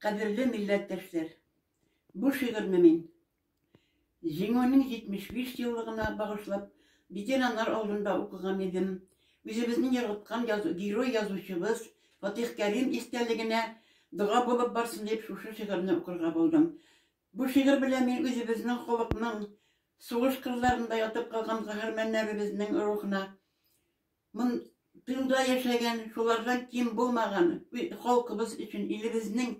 Кадерле милләттәшләр, бу шигырьне мин Җиңүнең 75 еллыгына багышлап, ветераннар алдында укыган идем. Үзебезнең яраткан язу, герой язучыбыз Фатих Кәрим истәлегенә дога булып барсын дип шушы шигырьне укырга булдым. Бу шигырь белән мин үзебезнең халыкның сугыш кырларында ятып калган каһарманнарыбызның рухына Мон тылда яшәгән, шулардан ким булмаган халкыбыз өчен, илебезнең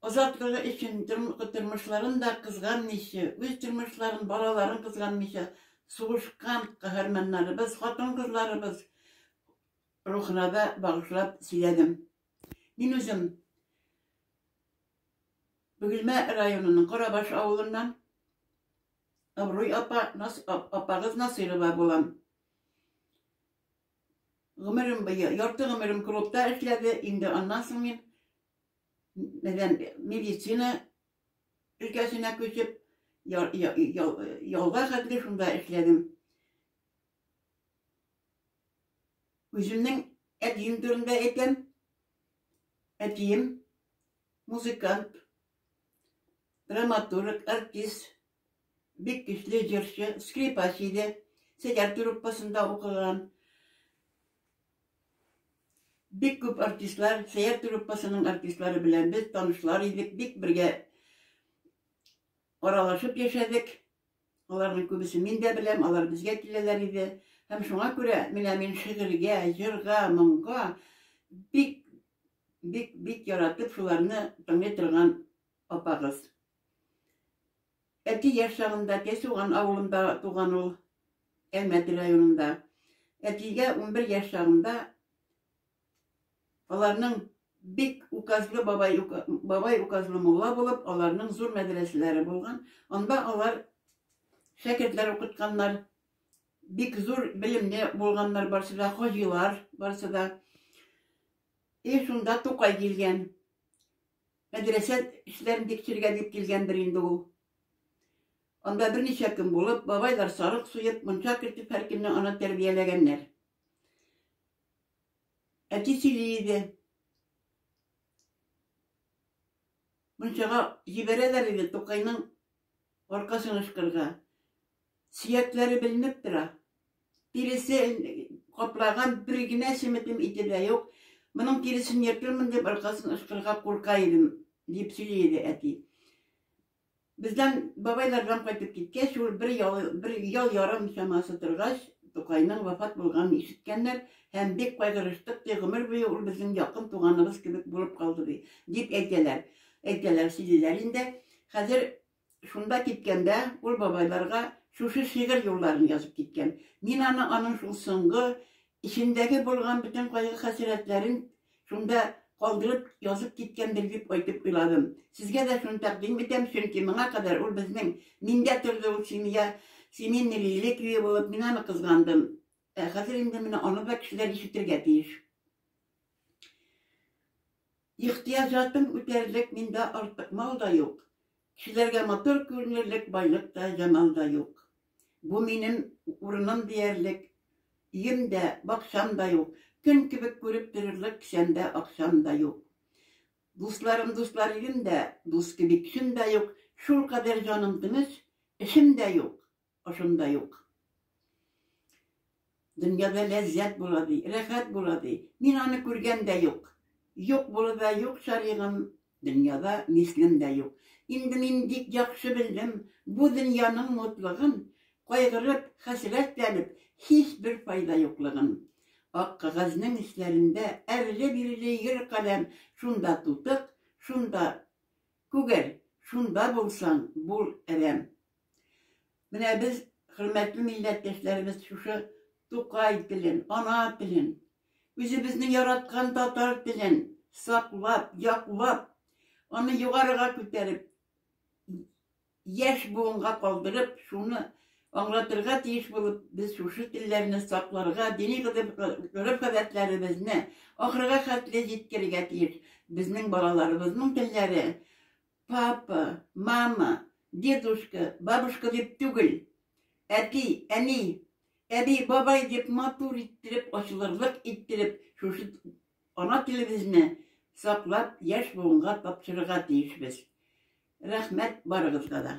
азатлыгы өчен тормышларын да кызганмыйча, үз тормышларын, балаларын кызганмыйча сугышкан каһарманнарыбыз, хатын-кызларыбыз рухына да багышлап сөйләдем. Мин үзем Бөгелмә районының Карабаш авылыннан Абруй апа, Нас, апагыз Насыйрова булам. Гомерем буе, ярты гомерем клубта эшләде, инде аннан соң мин мәдән медицина өлкәсенә күчеп, ялга хәтле шунда эшләдем. Үземнең әтием турында әйтәм. Әтием музыкант, драматург, артист, бик көчле җырчы, скрипач иде. Сәйяр труппасында укыган. Бик күп артистлар, Сәйяр труппасының артистлары белән без танышлар идек, бик бергә аралашып яшәдек. Аларның күбесен мин дә беләм, алар безгә киләләр иде. Һәм шуңа күрә менә мин шигырьгә, җырга, моңга бик бик бик яратып шуларны тыңлый торган апагыз. Әти яшь чагында Тәсуган авылында туган ул, Әлмәт районында. Әтигә 11 яшь чагында аларның бик указлы бабай, бабай указлы мулла булып, аларның зур мәдрәсәләре булган. Анда алар шәкертләр укытканнар. Бик зур белемле булганнар барсы да, хаҗилар барсы да. И шунда Тукай килгән. Мәдрәсә эшләрен тикшерергә дип килгәндер инде ул. Анда берничә көн булып, бабайлар сарык суеп, мунча кертеп һәркемне аны тәрбияләгәннәр. Әти сөйли иде. Мунчага җибәрәләр иде Тукайның аркасын ышкырга. Сөякләре беленеп тора. Тиресе каплаган бер генә чеметем ите дә юк. Моның тиресен ертырмын дип аркасын ышкырга курка идем, дип сөйли иде әти. Бездән бабайлардан кайтып киткәч, ул бер ял, бер ял ярым чамасы торгач, Тукайның вафат булганын ишеткәннәр һәм бик кайгырыштык, ди, гомер буе ул безнең якын туганыбыз кебек булып калды, ди, дип әйтәләр. Әйтәләр, сөйлиләр инде. Хәзер Шунда киткәндә ул бабайларга шушы шигырь юлларын язып киткән. Мин аны аның шул соңгы эчендәге булган бөтен кайгы-хәсрәтләрен шунда калдырып язып киткәндер дип әйтеп уйладым. Сезгә дә шуны тәкъдим итәм, чөнки моңа кадәр ул безнең миндә торды ул семья, семейный реликвия булып, мин аны кызгандым. Ә хәзер инде менә аны да кешеләр ишетергә тиеш. Ихтыяҗатын үтәрлек миндә артык мал да юк, Кешеләргә матур күренерлек байлык та, җамал да юк. Бу минем урыным диярлек, өем дә, бакчам да юк, Көн кебек күреп торырлык кесәмдә акчам да юк. Дусларым дуслар идем дә, дус кеби кешем дә юк, Шулкадәр җаным тыныч, эшем дә юк. Ашым да юк. Дөньяда ләззәт була ди, рәхәт була ди. Мин аны күргән дә юк. Юк булу да юк шаригым, дөньяда мислем дә юк. Инде мин бик яхшы белдем бу дөньяның мутлыгын, кайгырып, хәсрәтләнеп, һичбер файда юклыгын. Ак кәгазьнең өсләрендә әрле-бирле йөр каләм, шунда тутык, шунда күгәр, шунда булсаң, бул әрәм. Менә без, хөрмәтле милләттәшләребез, шушы Тукай телен, ана телен, үзебезнең яраткан татар телен саклап, яклап, аны югарыга күтәреп, яшь буынга калдырып, шуны аңлатырга тиеш булып, без шушы телләрне сакларга, дини гореф-гадәтләребезне ахырга хәтле җиткерергә тиеш. Безнең балаларыбызның телләре Папа, мама, дедушка, бабушка дип түгел, әти, әни, әби, бабай дип матур иттереп, ачылырлык иттереп, шушы ана телебезне саклап, яшь буынга тапшырырга тиешбез. Рәхмәт барыгызга да.